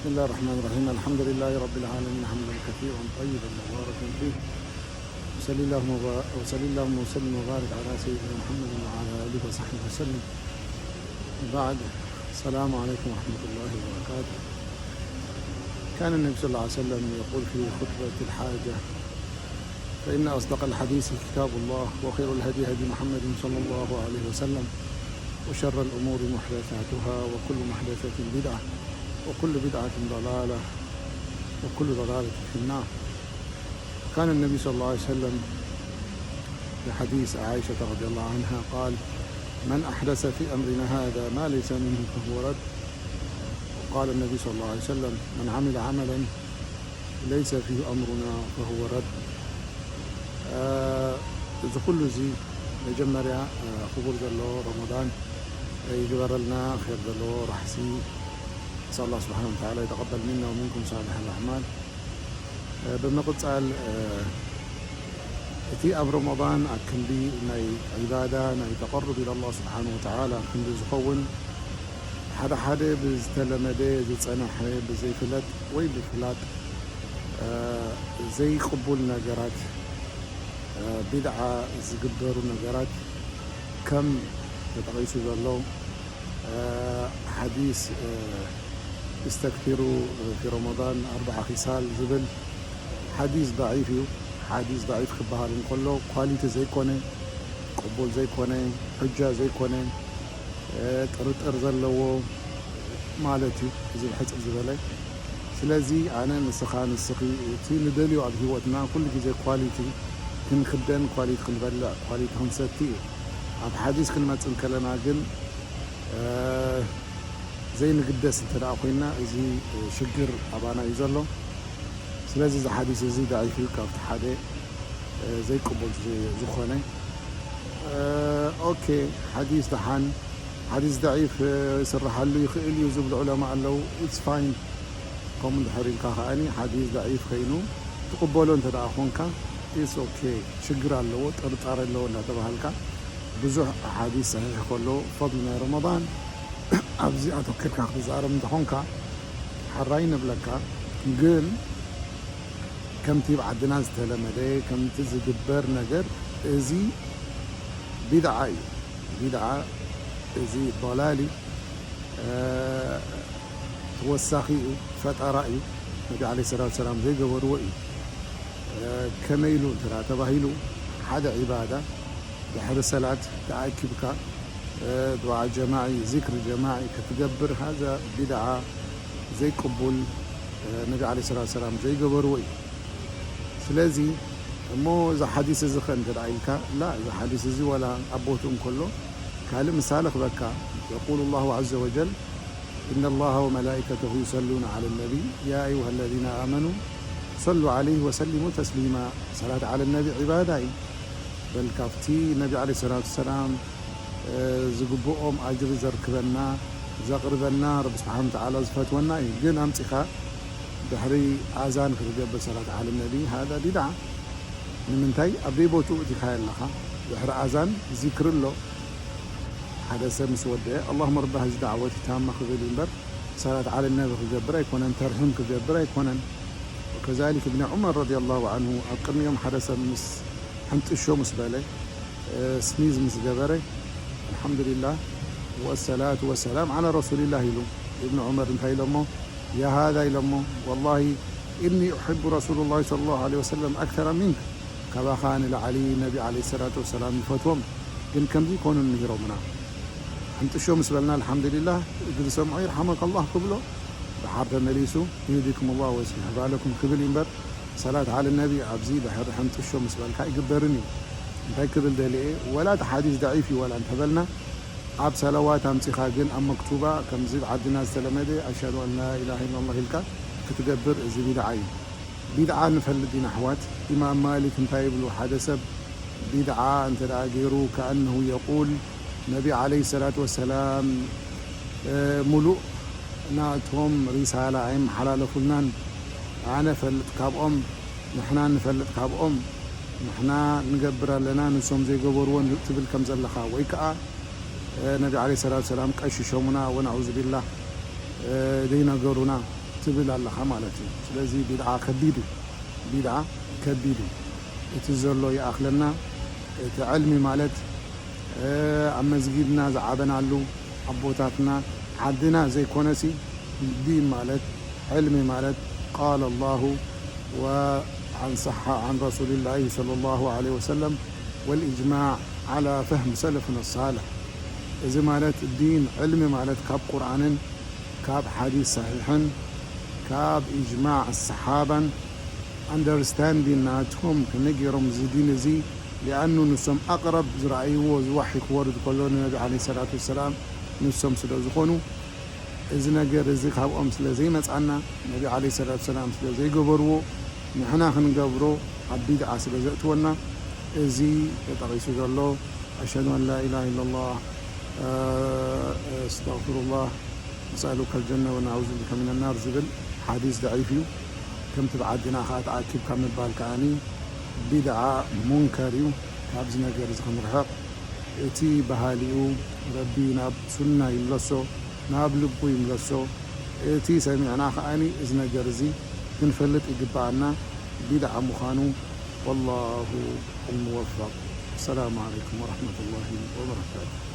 بسم الله الرحمن الرحيم. الحمد لله رب العالمين، حمدا كثيرا طيبا مباركا فيه. وصل اللهم وبا-، وصل اللهم وسلم وبارك على سيدنا محمد وعلى آله وصحبه وسلم. وبعد، السلام عليكم ورحمة الله وبركاته. كان النبي صلى الله عليه وسلم يقول في خطبة الحاجة: فإن أصدق الحديث كتاب الله، وخير الهدي هدي محمد صلى الله عليه وسلم، وشر الأمور محدثاتها، وكل محدثة بدعة، وكل بدعة ضلالة، وكل ضلالة في النار. كان النبي صلى الله عليه وسلم في حديث عائشة رضي الله عنها قال: من أحدث في أمرنا هذا ما ليس منه فهو رد. وقال النبي صلى الله عليه وسلم: من عمل عملا ليس فيه أمرنا فهو رد. آه، እዚ ኩሉ እዚ መጀመርያ፣ آه، ክቡር ዘሎ ረመዳን ይግበረልና፣ ኸይር ዘለዎ ራሕሲ። نسأل الله سبحانه وتعالى يتقبل منا ومنكم صالح الأعمال. آه، ብምቕጻል፣ آه، እቲ ኣብ ረመዳን ኣብ ክንዲ ናይ ዒባዳ፣ ናይ ተቐሩብ ኢላ ኣላህ ስብሓን ወተዓላ ክንዲ ዝኸውን፣ ሓደ ሓደ ብዝተለመደ ዝጸንሐ፣ ብዘይፍለጥ ወይ ብፍላጥ፣ እ፣ ዘይቅቡል ነገራት፣ እ፣ ቢድዓ ዝግበሩ ነገራት ከም ተጠቒሱ ዘሎ፣ እ፣ ሓዲስ፣ እ፣ استكثروا في رمضان أربع خصال ዝብል ሓዲስ ضعيف እዩ። ሓዲስ ضعيف ክበሃል እንከሎ ኳሊቲ ዘይኮነ፣ ቅቡል ዘይኮነ፣ ሑጃ ዘይኮነ፣ እ፣ ጥርጥር ዘለዎ ማለት እዩ፣ እዚ ብሕጽር ዝበለ። ስለዚ ኣነ፣ ንስኻ፣ ንስኺ እቲ ንደልዮ ኣብ ህይወትና ኩሉ ግዜ ኳሊቲ ክንክደን፣ ኳሊቲ ክንበልዕ፣ ኳሊቲ ክንሰቲ እዩ። ኣብ ሓዲስ ክንመጽእ እንከለና ግን፣ እ፣ ዘይንግደስ እንተ ደኣ ኮይንና፣ እዚ ሽግር ኣባና እዩ ዘሎ። ስለዚ እዚ ሓዲስ እዚ ضعيف እዩ፣ ካብቲ ሓደ፣ እ፣ ዘይቅቡል ዝ-፣ ዝኾነ። እ፣ ኦኬ፣ ሓዲስ ደሓን፣ ሓዲስ ضعيف፣ እ፣ ይስርሓሉ ይኽእል እዩ ዝብሉ ዑለማ ኣለዉ። It's fine። ከምኡ እንድሕር ኢልካ ከኣኒ ሓዲስ ضعيف ኸይኑ ትቕበሎ እንተ ደኣ ኾንካ፣ it's okay። ሽግር ኣለዎ፣ ጥርጣረ ኣለዎ እናተባሃልካ ብዙሕ ኣሓዲስ ሰሒሕ ከሎ፣ ፈضل ናይ ረመዳን ኣብዚ ኣተኪርካ ክትዛረብ እንተኾንካ ሓራይ ንብለካ። ግን ከምቲ ኣብ ዓድና ዝተለመደ፣ ከምቲ ዝግበር ነገር፣ እዚ ቢድዓ እዩ። ቢድዓ፣ እዚ ضلال እዩ። እ፣ ተወሳኺ እዩ፣ ፈጠራ እዩ። ነቢ ዓለይሂ ሰላቱ ሰላም ዘይገበርዎ እዩ። እ፣ ከመይ ኢሉ እንተ ደኣ ተባሂሉ፣ ሓደ ዒባዳ ድሕሪ ሰላት ተኣኪብካ፣ እ፣ ዱዓ ጀማዒ፣ ዚክሪ ጀማዒ ክትገብር፣ ሃዛ ቢድዓ ዘይቅቡል፣ እ፣ ነቢ ዓለይሂ ሰላቱ ሰላም ዘይገበርዎ እዩ። ስለዚ እሞ እዚ ሓዲስ እዚ ኸ እንተ ደኣ ኢልካ፣ ላ፣ እዚ ሓዲስ እዚ ዋላ ኣብ ቦትኡ እንከሎ ካልእ ምሳሌ ክበካ። يقول الله عز وجل: إن الله وملائكته يصلون على النبي يا أيها الذين آمنوا صلوا عليه وسلموا تسليما። ሰላት ዓለ ነቢ ዒባዳ እዩ። በል ካብቲ ነቢ ዓለይሂ ሰላቱ ሰላም፣ እ፣ ዝግብኦም ኣጅሪ ዘርክበና፣ ዘቕርበና፣ ረቢ ስብሓነ ወተዓላ ዝፈትወና እዩ። ግን ኣምጺኻ ድሕሪ ኣዛን ክትገብር ሰላት ዓለ ነቢ፣ ሃዛ ቢድዓ። ንምንታይ? ኣብ ደይ ቦትኡ እቲኻዮ ኣለኻ። ድሕሪ ኣዛን ዚክሪ ኣሎ። ሓደ ሰብ ምስ ወደአ፣ ኣላሁመ ረቢ ሃዚ ዳዕወቲ ታማ ክብል እዩ እምበር፣ ሰላት ዓለ ነቢ ክገብር ኣይኮነን፣ ተርሒም ክገብር ኣይኮነን። ወከዛሊክ እብኒ ዑመር ረዲየላሁ ዓንሁ ኣብ ቅድሚኦም ሓደ ሰብ ምስ ሕንጥሾ ምስ በለ፣ እ፣ ስኒዝ ምስ ገበረ፣ ኣልሓምዱሊላህ ወሰላቱ ወሰላም ዓላ ረሱሊላህ ኢሉ። እብኒ ዑመር እንታይ ኢሎሞ? ያ ሃዛ ኢሎሞ፣ ወላሂ ኢኒ ኡሕቡ ረሱሉላህ ሰለላሁ ዓለይሂ ወሰለም ኣክተረ ሚንክ። ካባኻ ንላዕሊ ነቢ ዓለይሂ ሰላቱ ወሰላም ይፈትዎም፣ ግን ከምዚ ይኮኑን ምሂሮምና። ሕንጥሾ ምስ በልና፣ ኣልሓምዱሊላህ፣ እግሪ ሰምዖ ይርሓመከላህ ክብሎ፣ ደሓር ተመሊሱ፣ ይህዲኩም ኣላህ ወይስሊሕ ባለኩም ክብል እዩ እምበር፣ ሰላት ዓለ ነቢ ኣብዚ ድሕሪ ሕንጥሾ ምስ በልካ ኣይግበርን እዩ። እንታይ ክብል ደልየ? ወላ እቲ ሓዲስ ደዒፍ እዩ ዋላ እንተበልና፣ ኣብ ሰለዋት ኣምጺኻ ግን ኣብ መክቱባ፣ ከምዚ ኣብ ዓድና ዝተለመደ፣ ኣሽሃዱ ኣን ላ ኢላሃ ኢላላህ ኢልካ ክትገብር፣ እዚ ቢድዓ እዩ። ቢድዓ ንፈልጥ ኢና ኣሕዋት። ኢማም ማሊክ እንታይ ይብሉ? ሓደ ሰብ ቢድዓ እንተ ደኣ ገይሩ፣ ከኣነሁ የቁል፣ ነቢ ዓለይሂ ሰላቱ ወሰላም፣ እ፣ ሙሉእ ናቶም ሪሳላ ኣይመሓላለፉልናን። ኣነ ፈልጥ ካብኦም፣ ንሕና ንፈልጥ ካብኦም፣ ንሕና ንገብር ኣለና፣ ንሶም ዘይገበርዎን ትብል ከም ዘለኻ፣ ወይ ከኣ፣ እ፣ ነቢ ዓለይሂ ሰላቱ ወሰላም ቀሽሾሙና፣ ወነዑዙ ቢላህ፣ እ፣ ዘይነገሩና። ትብል ኣለኻ ማለት እዩ። ስለዚ ቢድዓ ከቢድ እዩ። ቢድዓ ከቢድ እዩ። እቲ ዘሎ ይኣኽለና። እቲ ዕልሚ ማለት ኣብ መስጊድና ዝዓበናሉ ኣቦታትና ዓድና ዘይኮነሲ ዲን ማለት ዕልሚ ማለት قال الله وعن صح عن رسول الله صلى الله عليه وسلم والإجماع على فهم سلفنا الصالح። እዚ ማለት ዲን ዕልሚ ማለት ካብ ቁርኣንን ካብ ሓዲስ ሰሒሕን ካብ ኢጅማዕ ሰሓባን ኣንደርስታንዲን ናቶም ከመይ ገይሮም እዚ ዲን እዚ ሊኣኑ ንሶም ኣቅረብ ዝረኣይዎ እዚ ዋሒ ክወርድ ከሎ ንነቢ ዓለይሂ ሰላቱ ወሰላም ንሶም ስለ ዝኾኑ እዚ ነገር እዚ ካብኦም ስለ ዘይመጻና ነቢ ዓለይሂ ሰላቱ ወሰላም ስለ ዘይገበርዎ ንሕና ክንገብሮ ኣብ ቢድዓ ስለ ዘእትወና እዚ ተጠቒሱ ዘሎ أشهد أن لا إله إلا الله أستغفر الله أسألك الجنة ونعوذ بك من النار ዝብል ሓዲስ ደዒፍ እዩ። ከምቲ ብዓድና ከዓ ተኣኪብካ ምባል ከዓኒ ቢድዓ ሙንከር እዩ። ካብዚ ነገር እዚ ክንርሕቕ እቲ በሃሊኡ ረቢ ናብ ሱና ይምለሶ፣ ናብ ልቡ ይምለሶ። እቲ ሰሚዕና ከዓኒ እዚ ነገር እዚ ክንፈልጥ ይግብኣና ቢድዓ ምዃኑ። والله الموفق. السلام عليكم ورحمة الله وبركاته.